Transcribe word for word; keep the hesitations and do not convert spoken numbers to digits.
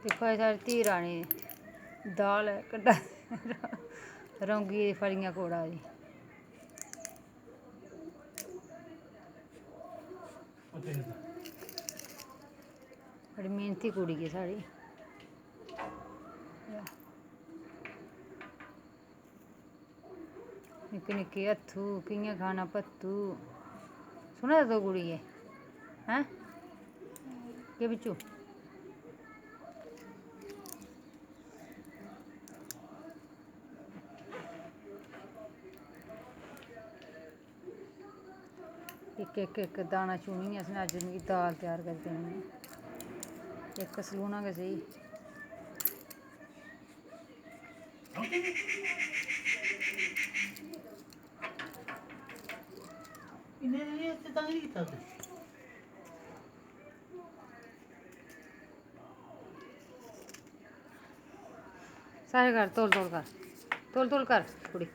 दिक्खो, एह् साढ़ी धी रानी दी दाल ऐ, कंडा रौंगी दी फलियां कोड़ा दी। बड़ी मेहनती कुड़ी ऐ साढ़ी। निक्के निक्के हत्थू, कि'यां खाना भत्तू। सुना दे तू कुड़िये, हैं? केह् बिच्चू? इक, इक, इक दाना चुनियै असें अज्ज मिगी दाल त्यार करी देनी ऐ। इक सलूना गै सेही। इन्ने दिन इस तंग नहीं कीता। सारे कर, तौल तौल कर, तौल तौल कर कुड़ी।